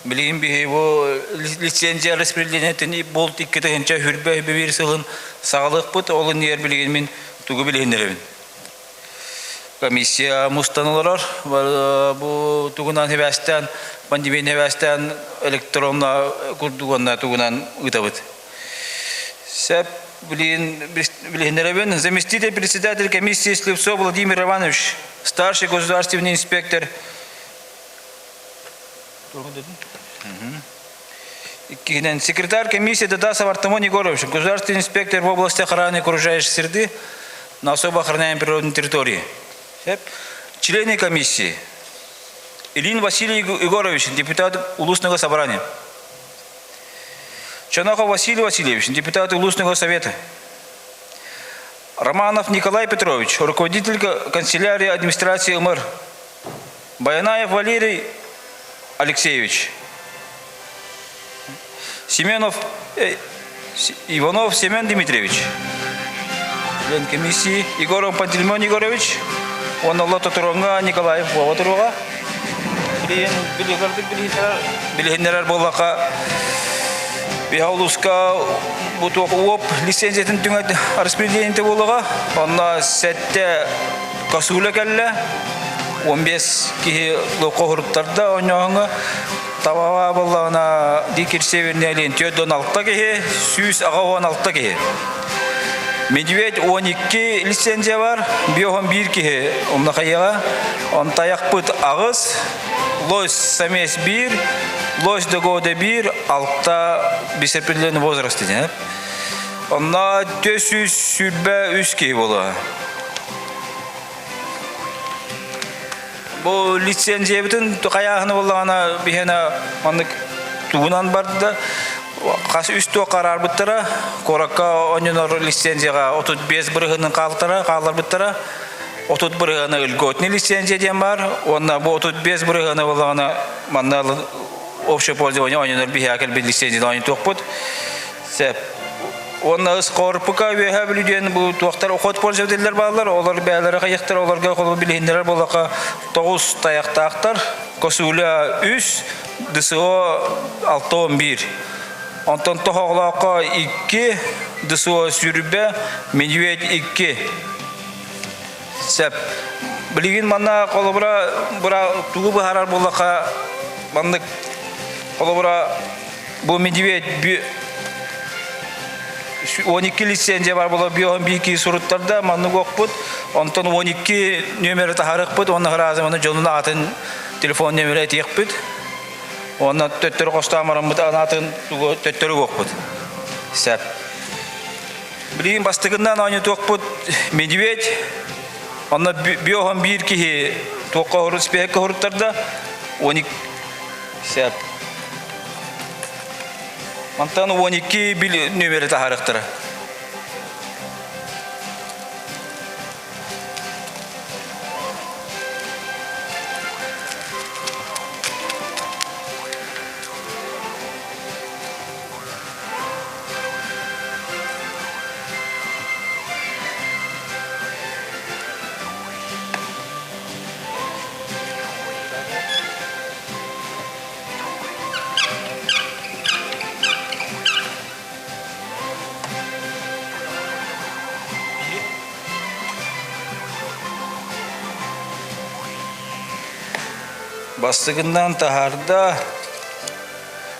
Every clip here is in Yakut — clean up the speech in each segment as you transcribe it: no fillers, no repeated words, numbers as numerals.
Билигин биһи бу лицензия распределениетин булт 2021 сылын саҕалыахпыт. Ол иннигэр билигин мин тугу билиһиннэрэбин. Комиссия мустан олорор. Бу тугунан хибээстээн, пандемия хибээстээн электронно курдугунна тугунан ыытабыт. Сеп билиһиннэрэбин. Заместитель председатель комиссии Слепцов Владимир Иванович, старший государственный инспектор Иккиһинэн, секретарь комиссии Дадасов Артамон Егорович, государственный инспектор в области охраны окружающей среды на особо охраняемой природной территории. Члены комиссии. Ильин Василий Егорович, депутат Улусного собрания. Чонохов Василий Васильевич, депутат Улусного совета. Романов Николай Петрович, руководитель канцелярии администрации МР. Баянаев Валерий Алексеевич. Семенов Иванов Семен Дмитриевич. Член комиссии Егоров Пантелеймон Егорович. Уонна Тотуруҥҥа Николаев Вова туруга. Билиһиннэрэр буоллахха Биһа улууска бу туох УОП лицензиятын түҥэт распределениете буолуоҕа. Онно сэттэ косуля кэллэ. 15 киһи лоққо хуруттарда оонньооһуҥҥа. Табаҕа буоллаҕына Дикир Северный Олень 46 киһи, 186 киһи. Медведь 12 лицензия бар, 51 киһи умнахайыаҕа. Онтайахпыт аҕыс, лось самец биир, лось до года биир, алта без определенного возраста диэн. Онно 423 киһи буолуо. Бу лицензиябытын хайааһыны буоллаҕына биһиэнэ маннык тугунан барда. Хас үс туох араарбыттара. Куоракка оонньонор лицензияҕа 35 бырыһыанын хаалтара, хаалларбыттара. 30 бырыһыана льготный лицензия диэн баар. Уонна бу 35 бырыһыана буоллаҕына манна общее пользование оонньонор биһиэхэ кэлбит лицензияны оонньотуохпут. Сөп. Уонна ыс-корпука үөһэ Бүлүү диэн бу туохтар охот пользователлэр бааллар, олор бэйэлэрэ хайыхтар, олорго холу билиһиннэрэр буоллахха тоҕус тайахтаахтар, косуля үс, ДСО 611. Онтон тоһоҕолооххо икки, ДСО сүүрбэ, медведь икки. Сөп. Билигин манна холобура бура тугу быһаарар буоллахха маннык холобура Бу медведь 12 лицензия бар була биоһон биики суруттарда маннык уохпут онтон 12 нүөмэри таһарыахпыт уонна ыраазы маны дьонун аатын телефон нүөмэрэ этиэхпит уонна төттөрү хостоон бараммыт анаатын тугу төттөрү уохпут сеп билигин бастыгынан оонньотуохпут медведь онно биоһон биир киһи туохха спиһэккэ хоруттарда 12 сеп Мантан 12 бил нүөмэри таһаарыахтара. Бастыгынан таһаарда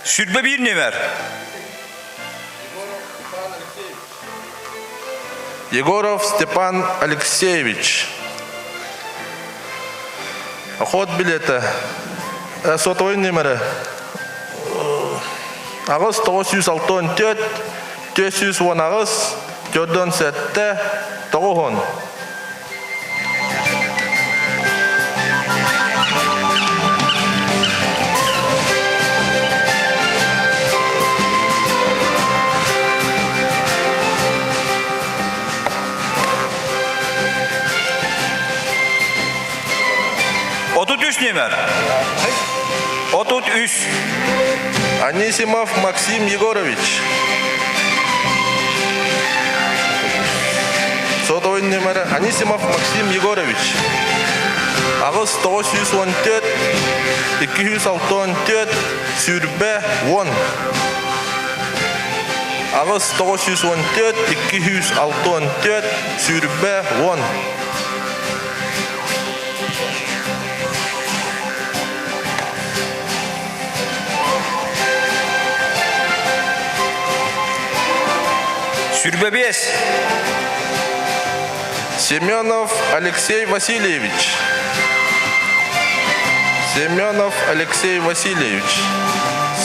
сүрбэ биир нүөмэр. Егоров Степан Алексеевич. Охот билета. Сотовой номері. Ағыз 964, 410 ағыз, 407, 910. 33 нүөмэр. 33. Анисимов Максим Егорович. Сотовый номері Анисимов Максим Егорович. Аҕыс 914, 264, сүүрбэ уон. Аҕыс 914, 264, сүүрбэ уон. Сүүрбэ биэс. Семенов Алексей Васильевич. Семенов Алексей Васильевич.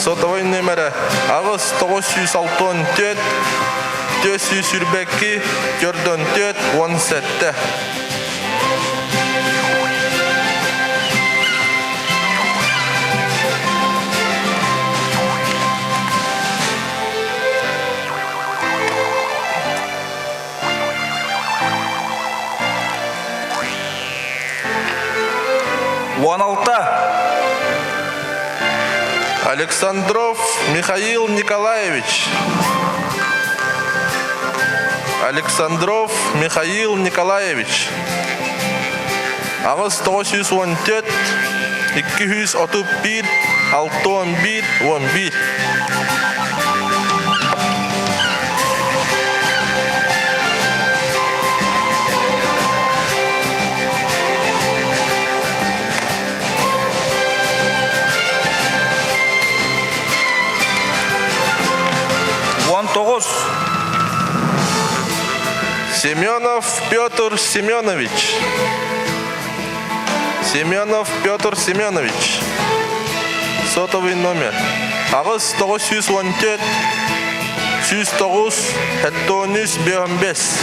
Сотовой номера аҕыс 964 422 44 17. 16. Александров Михаил Николаевич. Александров Михаил Николаевич. Аҕыс 914 231 61 11. 19. Семенов Петр Семенович. Семенов Петр Семенович. Сотовый номер. Аҕыс 914 109 795.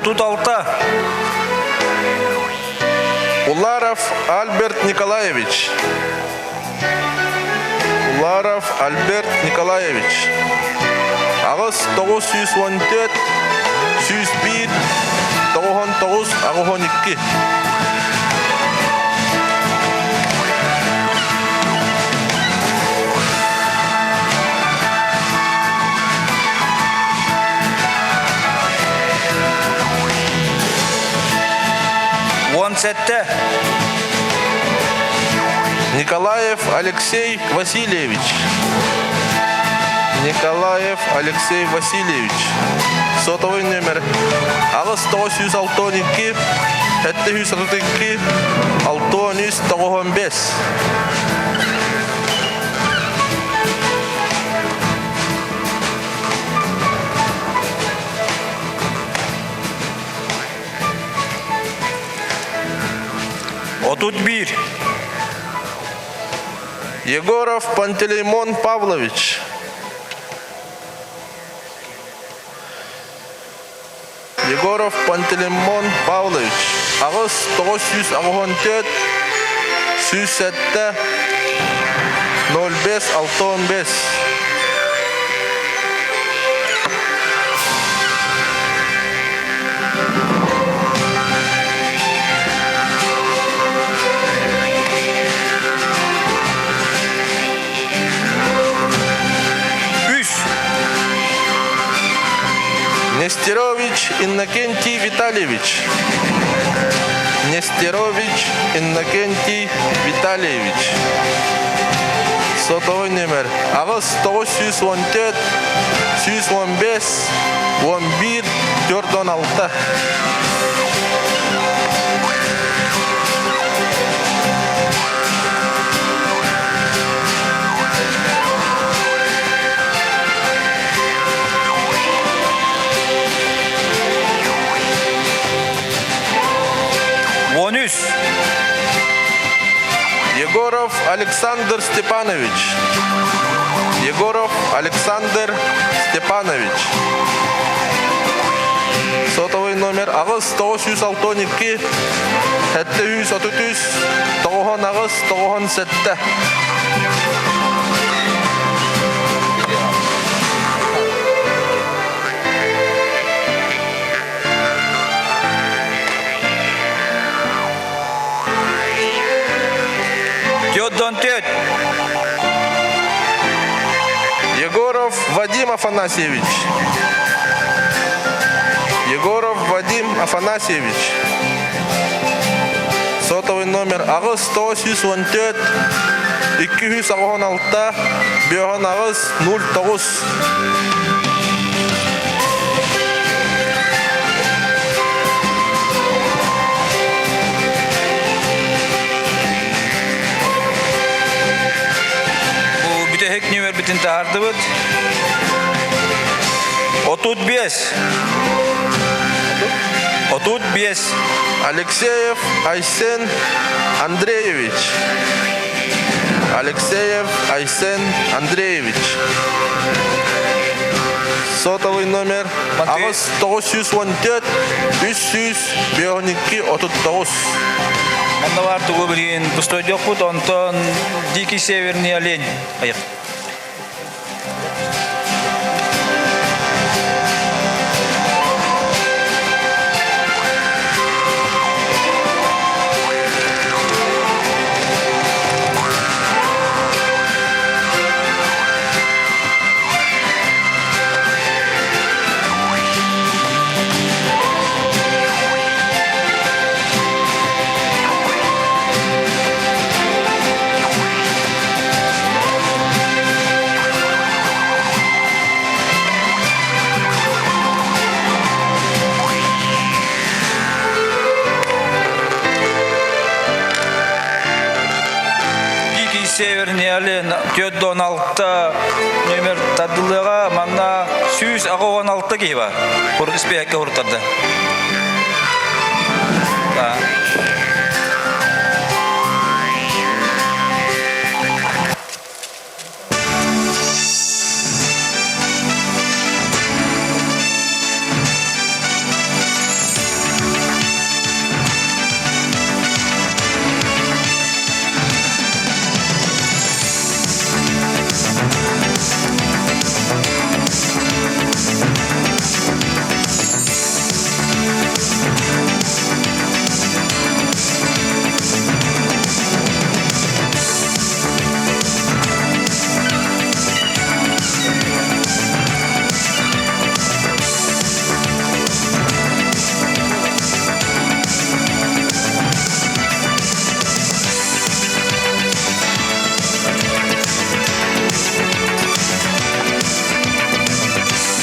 36. Уларов Альберт Николаевич. Уларов Альберт Николаевич. Аҕыс 914 101 99 82. 17. Николаев Алексей Васильевич. Николаев Алексей Васильевич. Сотовый номер аҕыс 962 732 695. 31. Егоров Пантелеймон Павлович. Егоров Пантелеймон Павлович. Аҕыс 984 107 05 65. Үс. Нестерович Иннокентий Витальевич. Нестерович Иннокентий Витальевич. Сотовой номер аҕыс 914 115 11 416. 13. Егоров Александр Степанович. Егоров Александр Степанович. Сотовый номер аҕыс 962 733 98 97. Егоров Вадим Афанасьевич. Егоров Вадим Афанасьевич. Сотовый номер аҕыс 914 286 5 09. Бу бүтэһик нүөмэрбитин таһаардыбыт. 35. 35. Алексеев Айсен Андреевич. Алексеев Айсен Андреевич. Сотовый номер аҕыс 914 352 39. Манна баар тугу билигин пустойдуохпут, онтон Дикий Северный олень айах. Дикий Северный олень 416 номер тардылыаҕа манна 186 киһи бар. Испиэһэккэ уруттарда.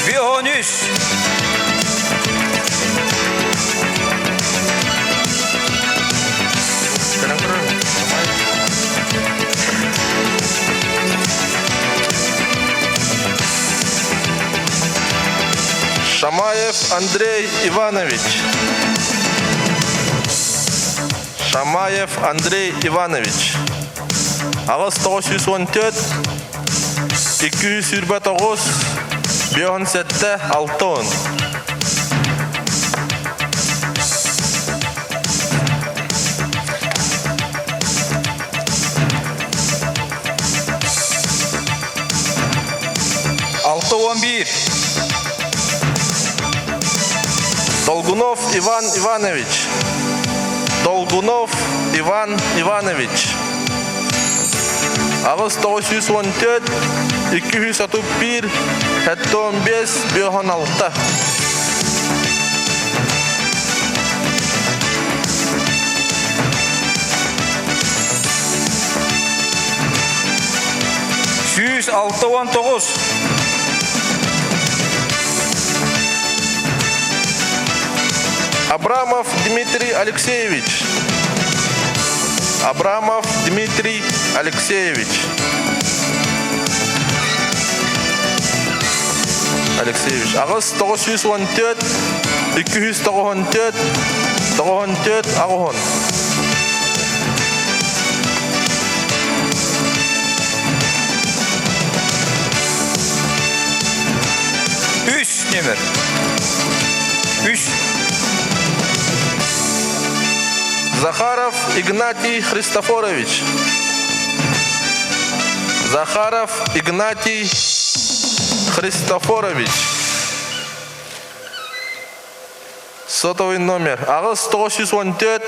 Бионүс. Шамаев Андрей Иванович. Шамаев Андрей Иванович. Аҕыс 914 229 57 6 611. Долгунов Иван Иванович. Долгунов Иван Иванович. Аҕыс 914 231 75 56. 169. Абрамов Дмитрий Алексеевич. Абрамов Дмитрий Алексеевич. Алексеевич. Аҕыс 914 294 94 аҕыһын. Үс нөмір. Үс. Захаров Игнатий Христофорович. Захаров Игнатий Христофорович. Сотовый номер аҕыс 914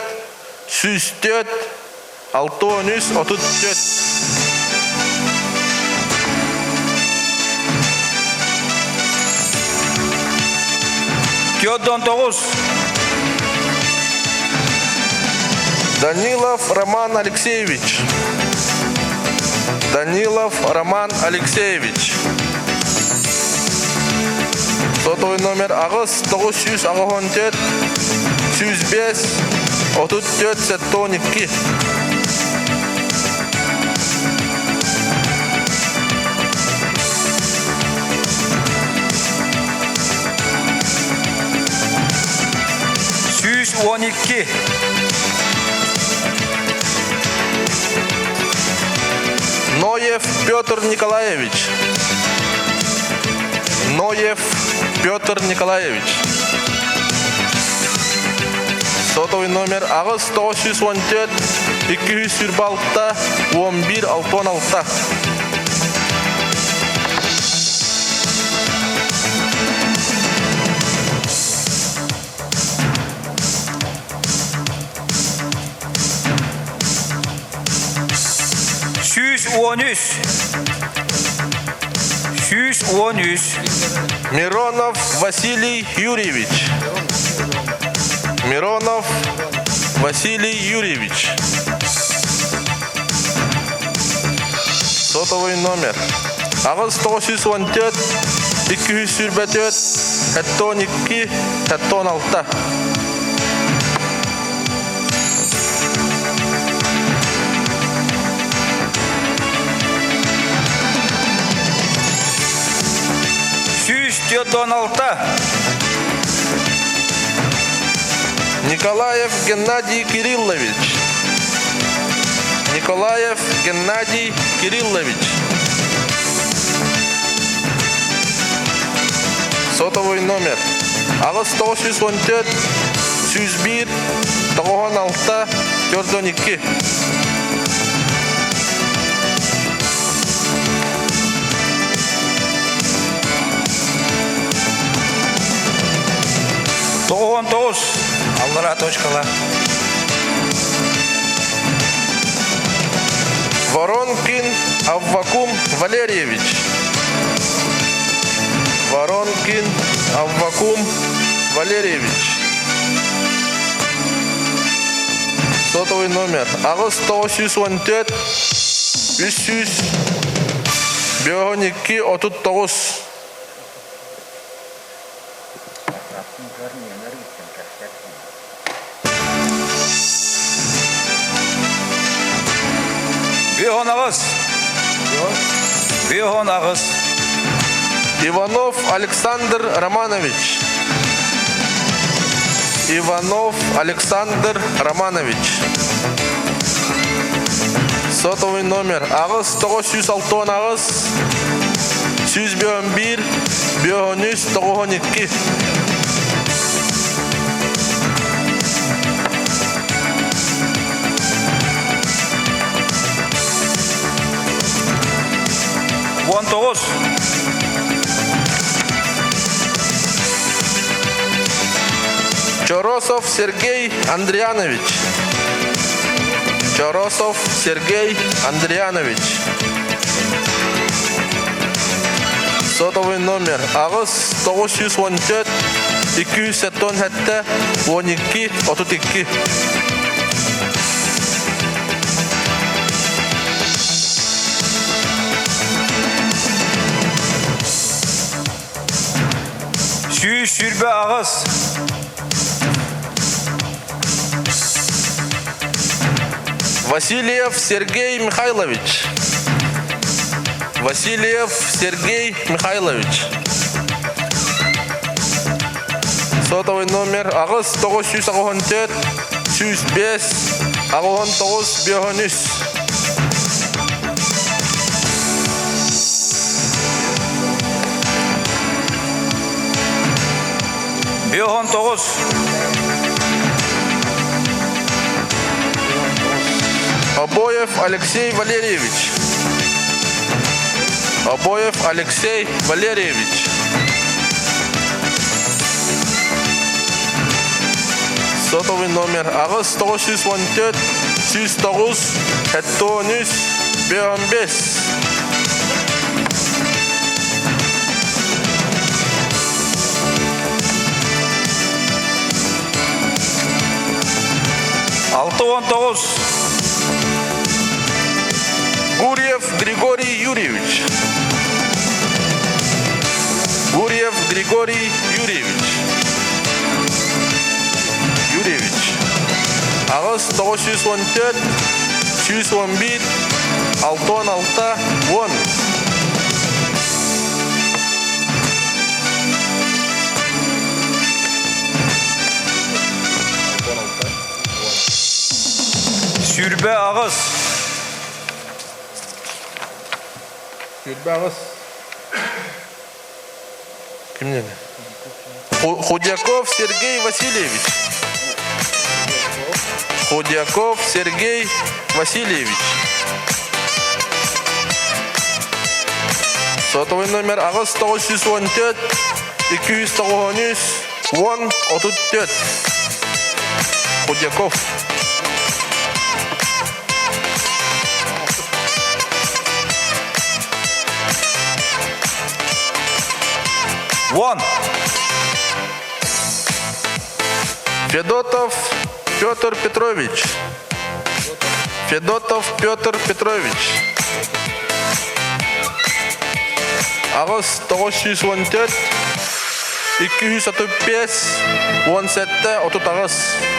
104 6 33. 49. Данилов Роман Алексеевич. Данилов Роман Алексеевич. Сотовый номер аҕыс 984 105 34 72. 112. Ноев Петр Николаевич. Ноев Петр Николаевич. Сотовый номер аҕыс 914 226 11 66. 113. 113. Миронов Василий Юрьевич. Миронов Василий Юрьевич. Сотовый номер. Аҕыс 914 224 72 76. 146. Николаев Геннадий Кириллович. Николаев Геннадий Кириллович. Сотовый номер. Аҕыс 914 101 96 42. 99. Аллара точкала. Воронкин Аввакум Валерьевич. Воронкин Аввакум Валерьевич. Сотовый номер. Аҕыс 914 300 2 39. Бион аҕыс. Бион аҕыс. Иванов Александр Романович. Иванов Александр Романович. Сотовый номер аҕыс 968 101 592. 19. Чоросов Сергей Андрианович. Чоросов Сергей Андрианович. Сотовый номер аҕыс 914 277 12 32. 128. Васильев Сергей Михайлович. Васильев Сергей Михайлович. Сотовый номер аҕыс 984 105 89 53. 59. Обоев Алексей Валерьевич. Обоев Алексей Валерьевич. Сотовый номер аҕыс 914 109 73 55. тоҕус. Гурьев Григорий Юрьевич. Гурьев Григорий Юрьевич. Юрьевич. Аҕыс 914 111 66 10. 28. 28. Кимнен? Худяков Сергей Васильевич. Худяков Сергей Васильевич. Сотовый номер 8 914 293 10 34. Худяков. Вон. Федотов Петр Петрович. Федотов Петр Петрович. 8 914 235 17 38.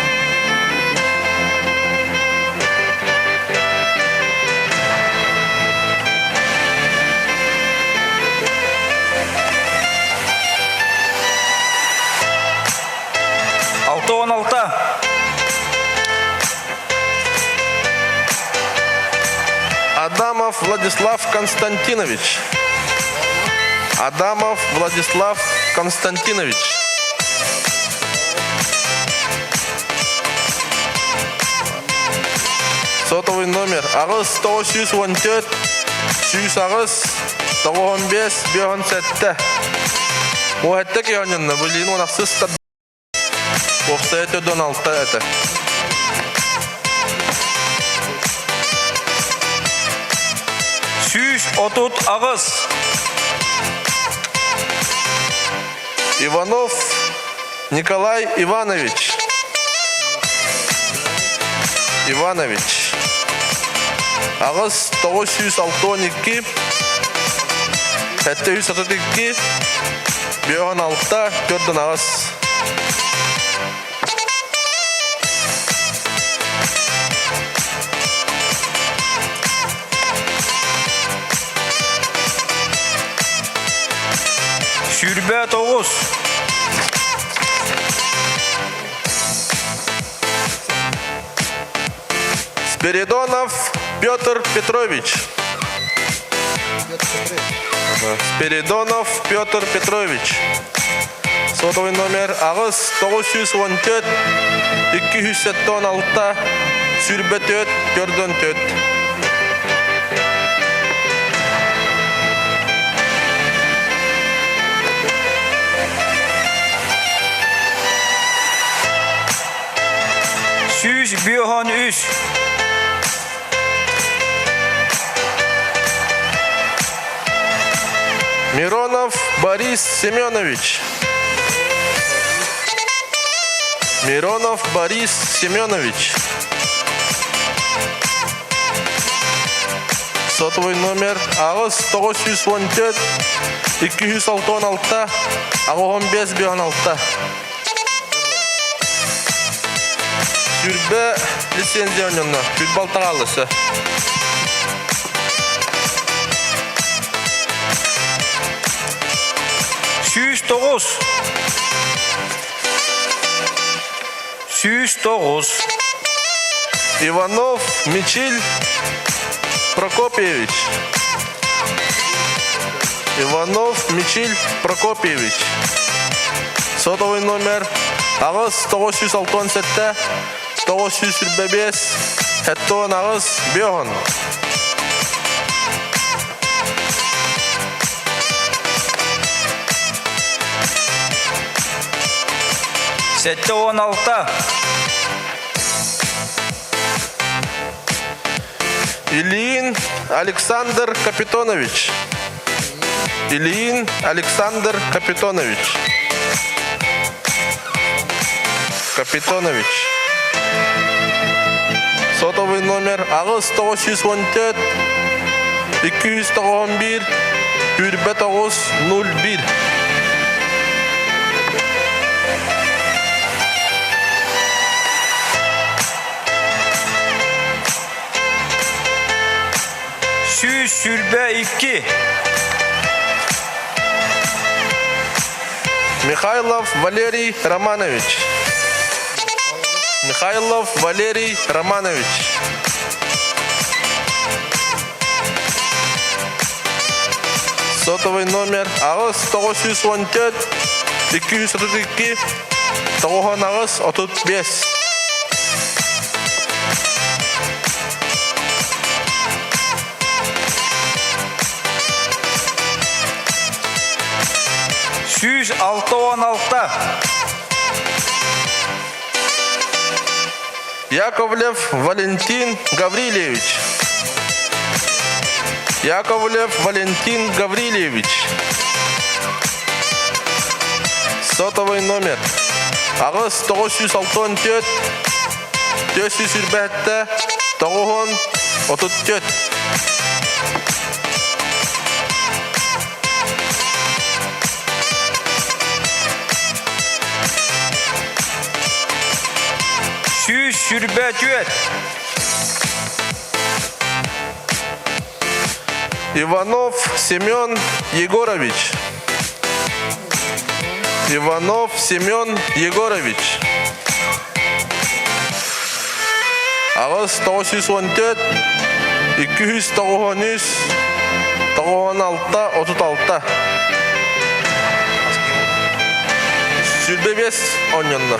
6 16. Адамов Владислав Константинович. Адамов Владислав Константинович. Сотовый номер 8 914 108 95 57. Уһэтте киһонньонно билин унахсыз Уопсайа 46 этэ. 138. Иванов Николай Иванович. Иванович. 8 962 732 56 48. 29. Спиридонов Петр Петрович. Спиридонов Петр Петрович. Сотовый номер 8 914 276 24 44. 153. Миронов Борис Семенович. Миронов Борис Семенович. Сотовый номер 8 914 266 85 56. 20 лицензия онньонно. 26 алысы. 109. 109. Иванов Мичиль Прокопьевич. Иванов Мичиль Прокопьевич. Сотовый номер 8 967 925 78 50. 76. Ильин Александр Капитонович. Ильин Александр Капитонович. Капитонович. Сотовый номер аҕыс 914 291 29 01. 122. Михайлов Валерий Романович. Михайлов Валерий Романович. Сотовый номер аҕыс 914 232 98 35. 106. Яковлев Валентин Гаврильевич. Яковлев Валентин Гаврильевич. Сотовый номер. Аҕыс 964 427 934. 124. Иванов Семен Егорович. Иванов Семен Егорович. Аҕыс 914 293 96 36. 25 оонньонно.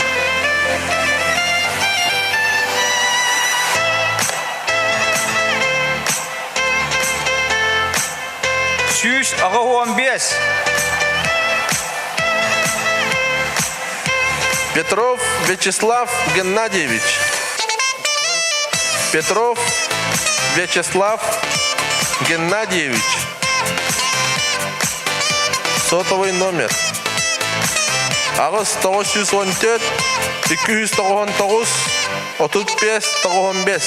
185. Петров Вячеслав Геннадьевич. Петров Вячеслав Геннадьевич. Сотовый номер. Аҕыс 914 299 35 95.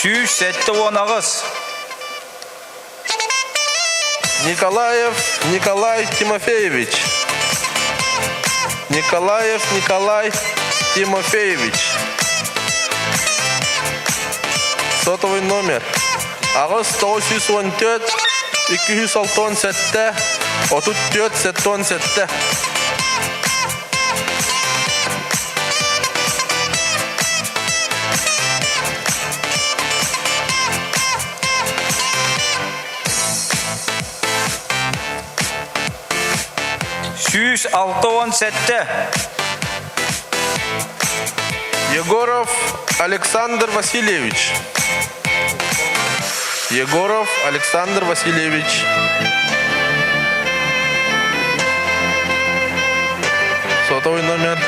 178. Николаев Николай Тимофеевич. Николаев Николай Тимофеевич. Сотовый номер. Аҕыс 914 267 34 77. 167. Егоров Александр Васильевич. Егоров Александр Васильевич. Сотовый номер.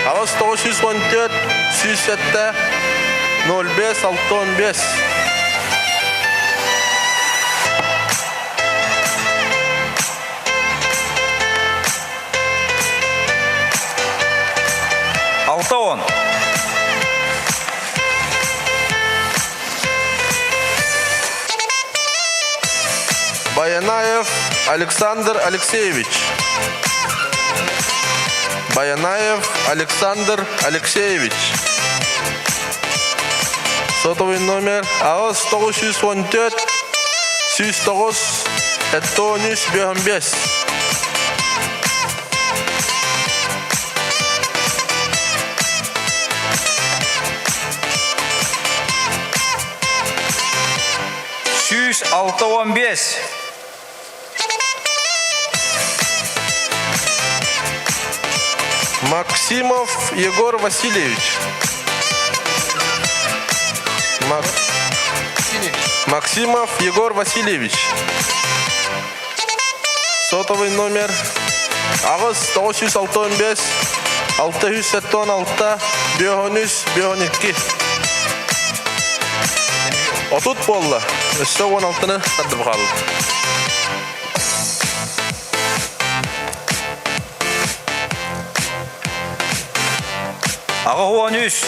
Аҕыс 914 107 05 65. 60. Баянаев Александр Алексеевич. Баянаев Александр Алексеевич. Сотовый номер аҕыс 914 109 713 5. 165. Максимов Егор Васильевич. Мак... Максимов Егор Васильевич. Сотовый номер аҕыс 965 676 513 52. Отут буолла. Өссө 16-ны тардып хаалбыт. 83.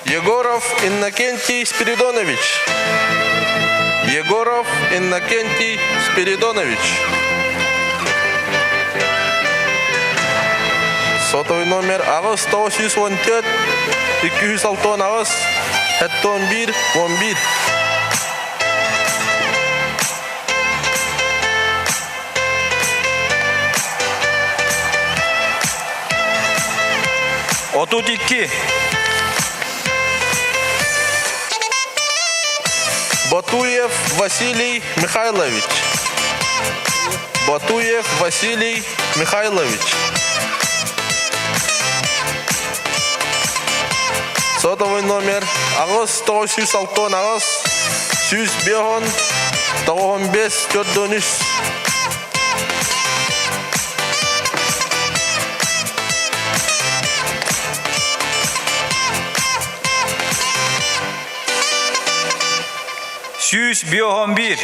Егоров Иннокентий Спиридонович. Егоров Иннокентий Спиридонович. Сотовый номер 8 914 268 71 11. 32. Батуев Василий Михайлович. Батуев Василий Михайлович. Сотовый номер аҕыс 968 105 95 403. 151.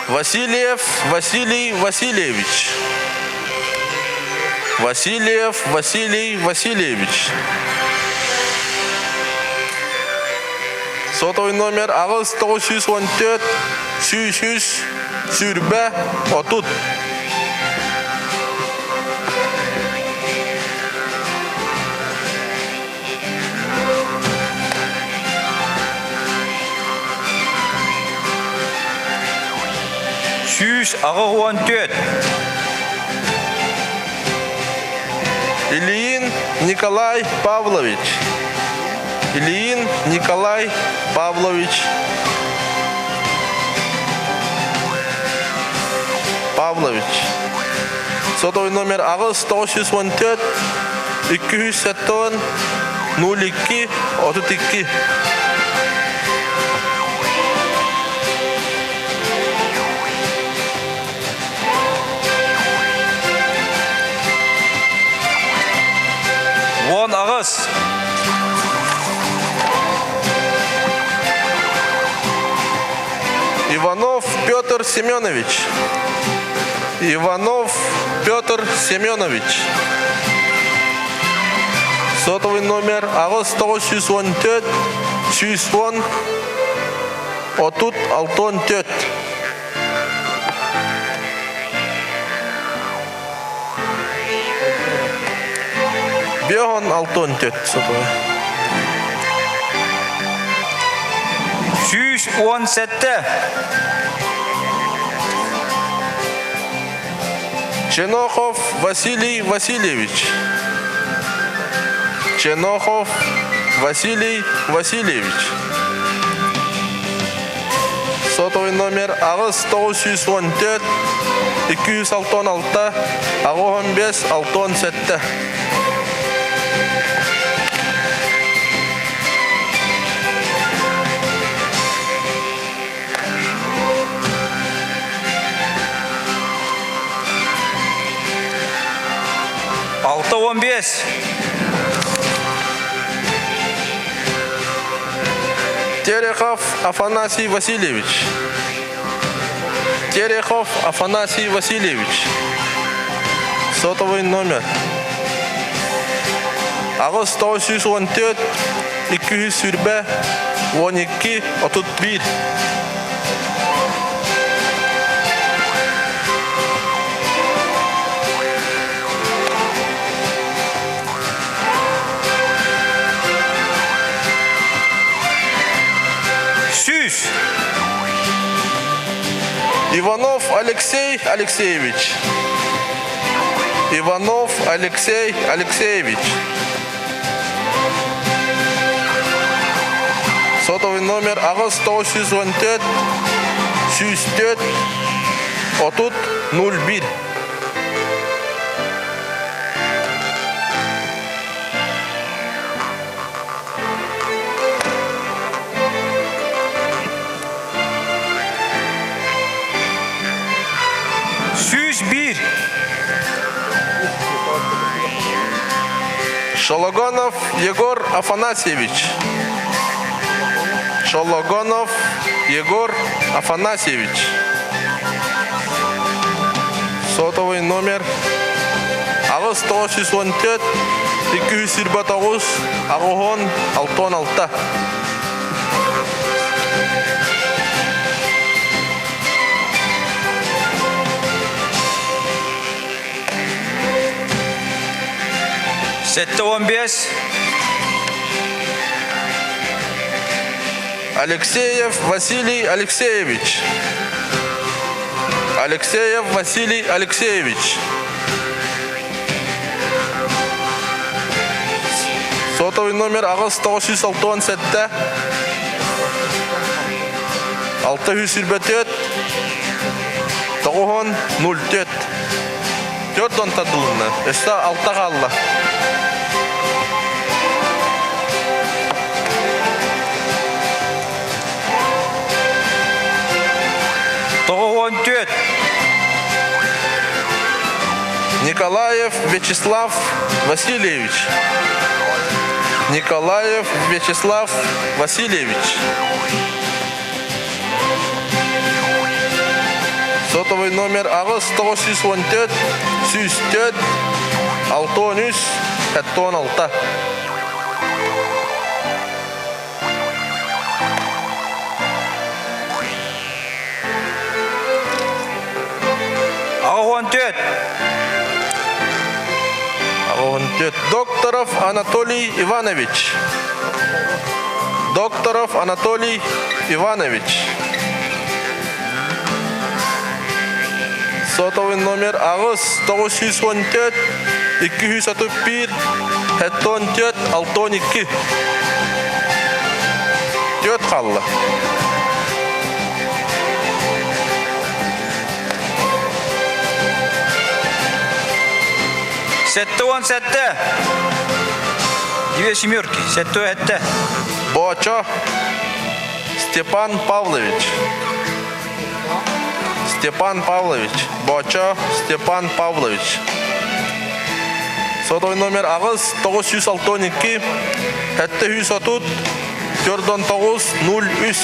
Васильев Василий Васильевич. Васильев Василий Васильевич. Сотовый номер аҕыс 914 100 сүүрбэ 30. 184. Ильин Николай Павлович. Ильин Николай Павлович. Павлович. Сотовый номер аҕыс 914 270 02 32. 18. Иванов Петр Семенович. Иванов Петр Семенович. Сотовый номер аҕыс 914 110 36 4. 56 4 сотовый. 117. Ченохов Василий Васильевич. Ченохов Василий Васильевич. Сотовый номер аҕыс 914 266 85 67. 6 15. Терехов Афанасий Васильевич. Терехов Афанасий Васильевич. Сотовый номер. Аҕыс 914 220 12 31. 100. Иванов Алексей Алексеевич. Иванов Алексей Алексеевич. Сотовый номер аҕыс 914 104 30 01. 101. Шологонов Егор Афанасьевич. Шологонов Егор Афанасьевич. Сотовый номер 8 914 229 80 66. 75. Алексеев Василий Алексеевич. Алексеев Василий Алексеевич. Сотовый номер 8 967 624 9 04. Төрт он тардылынна. Өссө алта хаалла. 94. Николаев Вячеслав Васильевич. Николаев Вячеслав Васильевич. Сотовый номер 8 914 104 63 76. 84. 14. Докторов Анатолий Иванович. Докторов Анатолий Иванович. Сотовый номер 8 914 231 74 62. Түөрт хаалла. 77. Две семерки. 77. Бочо Степан Павлович. Степан Павлович. Бочо Степан Павлович. Сотовый номер 8 962 730 49 03.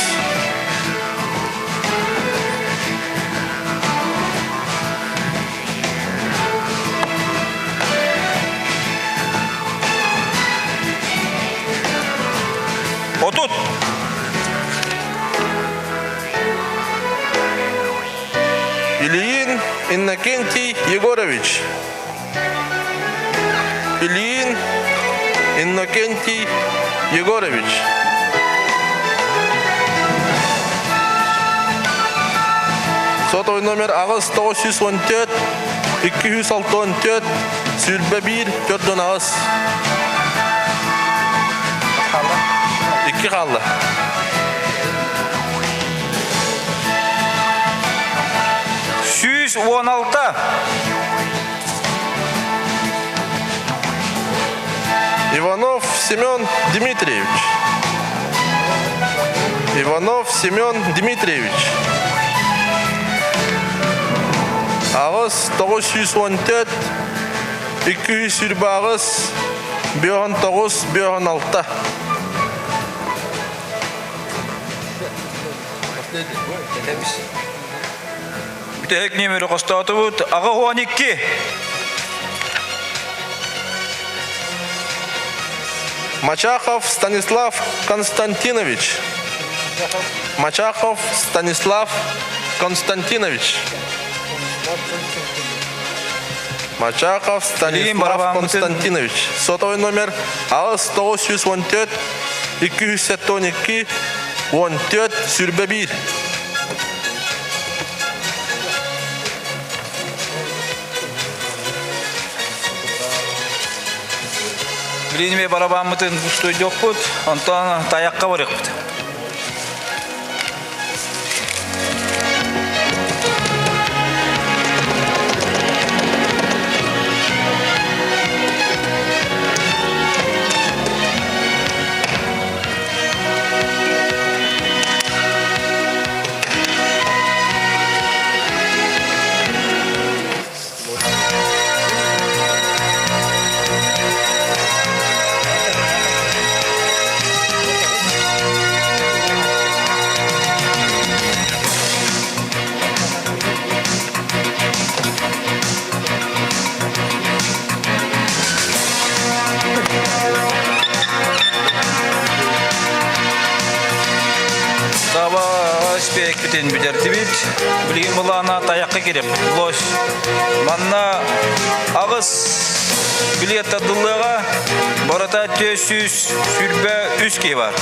30. Ильин Иннокентий Егорович. Ильин Иннокентий Егорович. Сотовый номер 8 914 264 21 4 Икки хаалла. 116. Иванов Семен Дмитриевич. Иванов Семен Дмитриевич. 8 914 228 59 56. Бүтэһик нүөмэри хостоотубут. 82. Мачахов Станислав Константинович. Мачахов Станислав Константинович. Мачахов Станислав Константинович. Сотовый номер 8 914 272 14 21. Билигин барабаммытын устуйдуохпут, онтон тайахха барыахпыт. Таба испиэкпитин бүтэрдибит. Билигин былаана тайахха кирип. Лось. Манна аҕыс билиэт тардыллыаҕа. Барыта 423 киһи бар.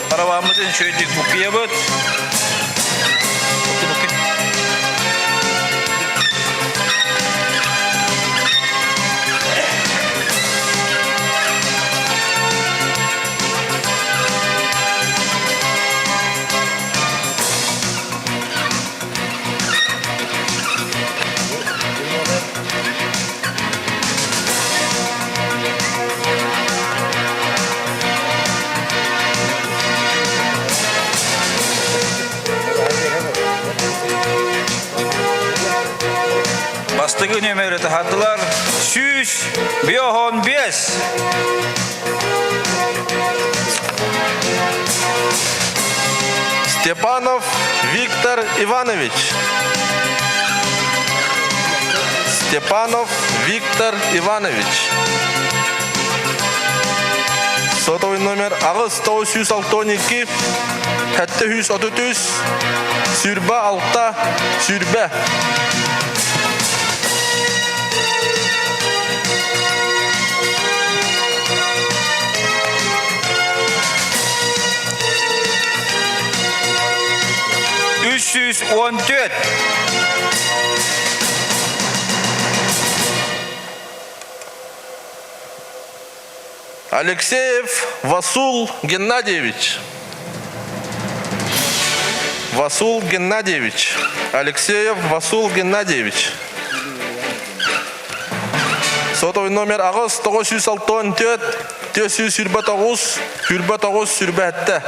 Барабаммытын үчүгэйдик буккуйабыт. Бастакы нүөмэри таһаардылар 155. Степанов Виктор Иванович. Степанов Виктор Иванович. Сотовый номер аҕыс 962 733 сүүрбэ алта сүүрбэ. 314. Алексеев Васул Геннадьевич. Васул Геннадьевич. Алексеев Васул Геннадьевич. Сотовый номер аҕыс 964 429 29 сүрбэттэ.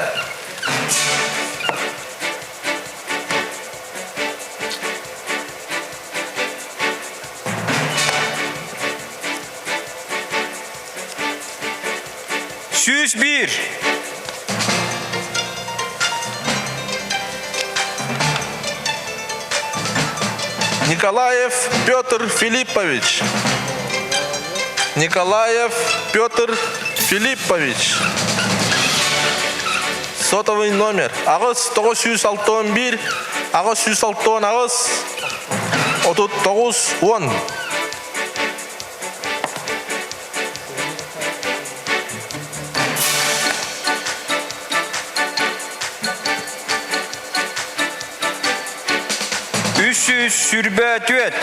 101. Николаев Петр Филиппович. Николаев Петр Филиппович. Сотовый номер аҕыс 961 868 39 10. 324.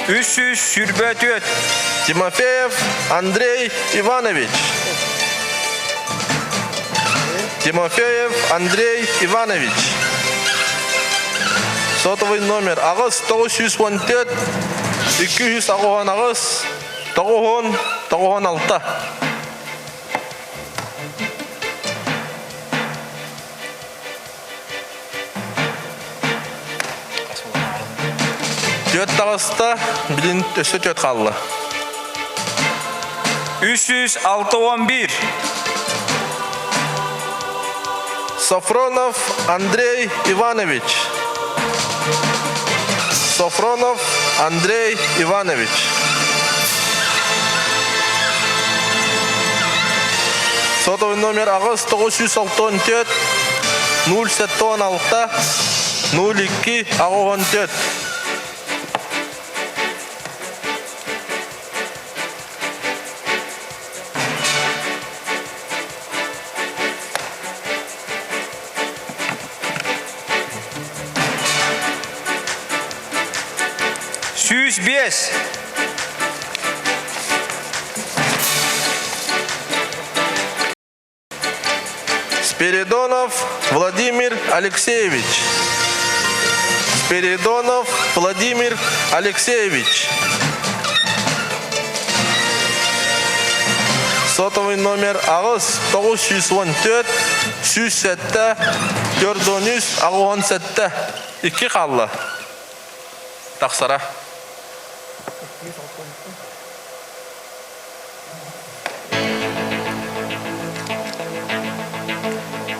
324. Тимофеев Андрей Иванович. Тимофеев Андрей Иванович. Сотовый номер аҕыс 914 298 9 96. Түөрт таҕыста, билин өссө түөрт хаалла. 361. Софронов Андрей Иванович. Софронов Андрей Иванович. Сотовый номер аҕыс 964 076 02 84. 105. Спиридонов Владимир Алексеевич. Спиридонов Владимир Алексеевич. Сотовый номер аҕыс 914 107 Төрдөнүс аҕыһон сэттэ. Икки хаалла. Тахсара.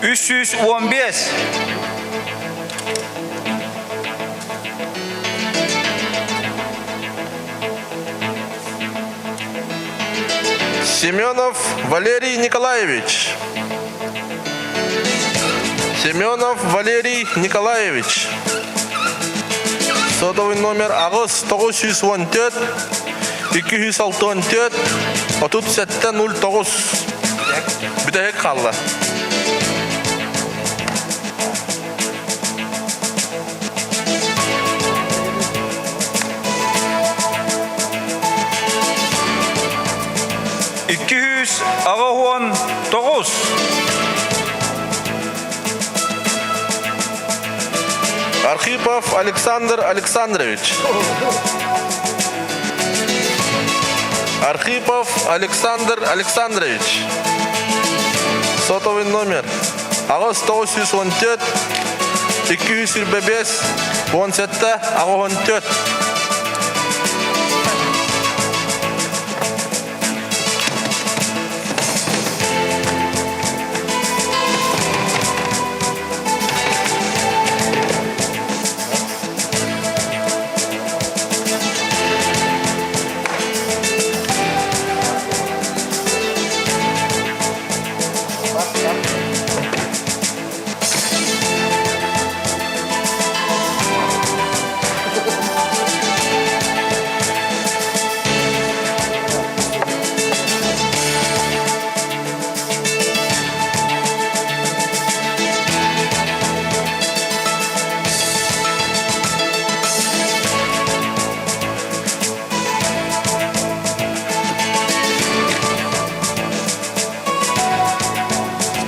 315. Семенов Валерий Николаевич. Семенов Валерий Николаевич. Сотовый номер аҕыс 914 264 37 09. Бүтэһик хаалла. 289. Архипов Александр Александрович. Архипов Александр Александрович. Сотовый номер аҕыс 914 225 17 84.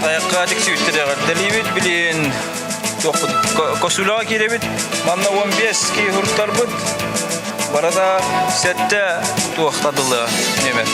Тайахха тиксибиттэр эҕэрдэлиибит билин туохпут косуляҕа киирэбит манна 15 киһи хуруттарбыт барата сэттэ туохтадылы немер.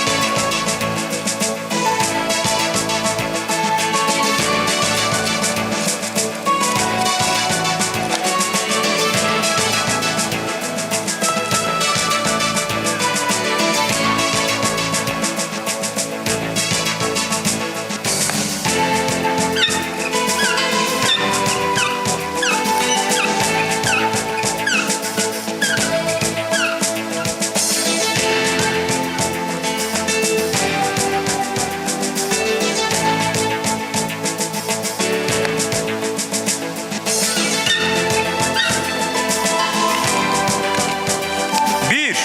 Биир.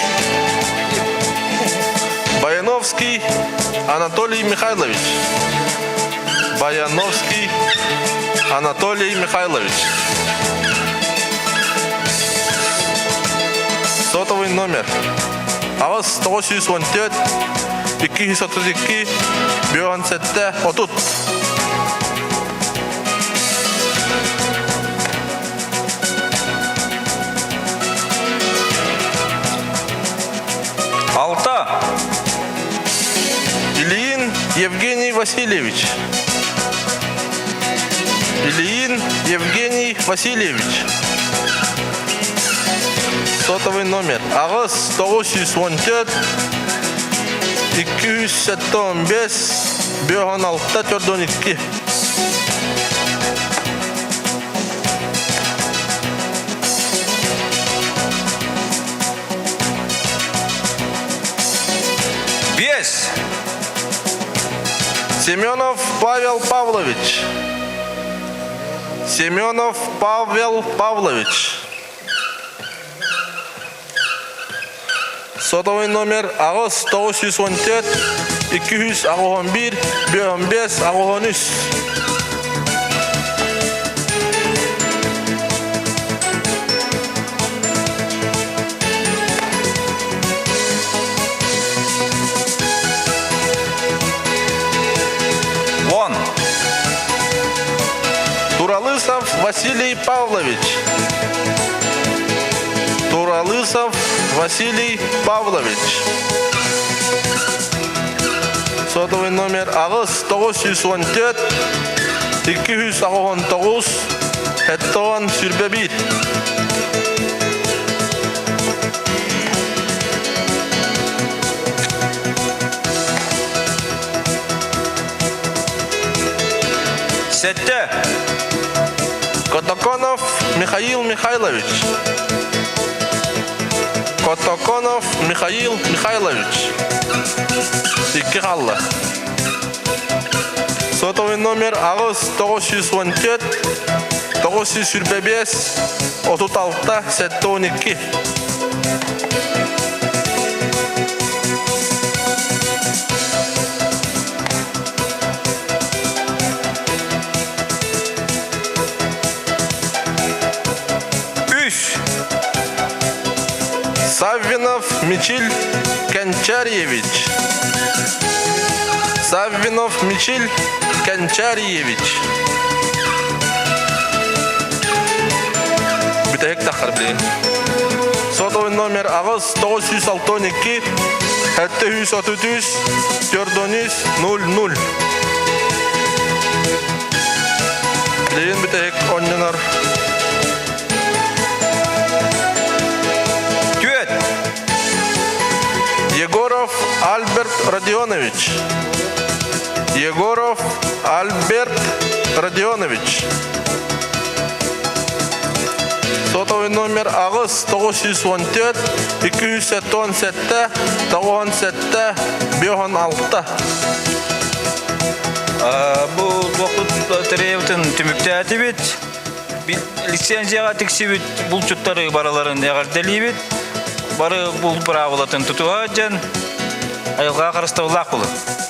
Баяновский Анатолий Михайлович. Баяновский Анатолий Михайлович. Сотовый номер. Аҕыс 914 232 57 30. Алта. Ильин Евгений Васильевич. Ильин Евгений Васильевич. Сотовый номер. Аҕыс 914 275 56 42. Биэс. Семенов Павел Павлович. Семенов Павел Павлович. Сотовый номер аҕыс 914 281 15 83. Вон. Туралысов Василий Павлович. Туралысов Василий Павлович. Сотовый номер аҕыс 914 289 Эттоон сүрбэбиир. Сэттэ. Котоконов Михаил Михайлович. Котоконов Михаил Михайлович. Икки хаалла. Сотовый номер аҕыс 914 925 36 72. Үс. Саввинов Мичил Кенчарьевич. Саввинов Мичил Кенчарьевич. Бүтэһик таххар билигин. Сотовый номер аҕыс 962 733 4 00. Билигин бүтэһик онньонор Түөт. Егоров Альберт Родионович. Егоров Альберт Родионович. Сотовый номер аҕыс 914 277 97 56. Бу туохпут тэрийэбитин түмүктээтибит. Лицензияҕа тиксибит булчуттары барыларын эҕэрдэлиибит. Бары бул быраабылатын тутуһа дьэн айылҕаҕа харыстабыллаах буолун.